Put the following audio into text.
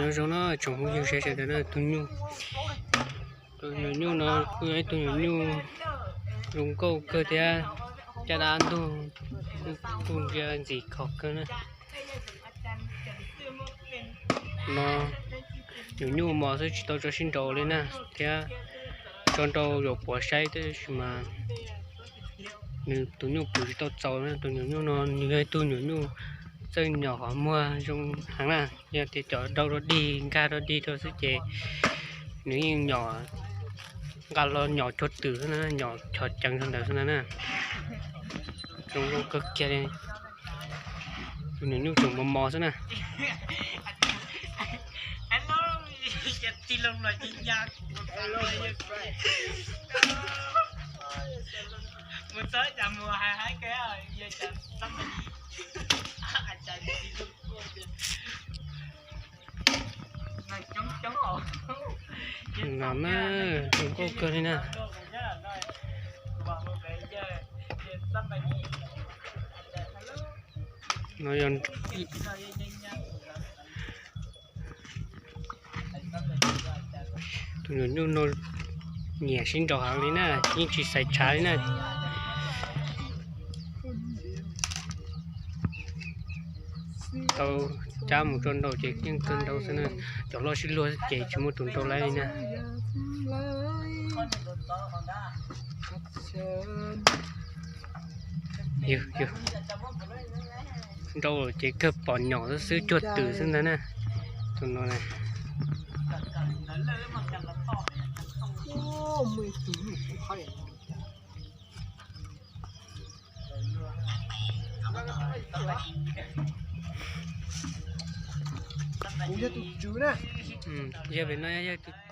Nyob zoo no tsoom phooj ywg sawv daws na, tus nyuam nyuj no kuj yog ib tug nyuam nyuj zoo nkauj kawg thiab, caj dab ntug kuj ntsia ntxim kho kawg na. No nyuam nyuj mos xwb tsis tau tso sib nraus li na, thiab tso nraus yuav puav saib tab sis mas nws tus nyuj pwm tsis tau txaus na. Tus nyuam nyuj no nws yog ib tug nyuam nyuj txawj nyom qhov muag zoo heev na, yog tias cov dau rau dig nkag rau dig rau xwb ces nws yeej nyom, nqa los nyom cuag twm xwb na, nyom chov ceev rau ntawd xwb na. Zoo zoo kawg kiag li. Tus nyuam nyuj tseem mos mos xwb na. No na, zoo nkauj kawg li na. No yog tus nyuam nyuj no nyiam sib nraus heev li na, yeej tsis xaiv tshav li na. Tau cab mus tso nraus ces yeej kawg nraus xwb na. Cov loj sib luag ces tsis muaj tus nraus lawm li na. Yog, yog, nraus ces kawg pom nyom xwb cuag twm xwb ntag na. Tus no na. Yog pem no yog tus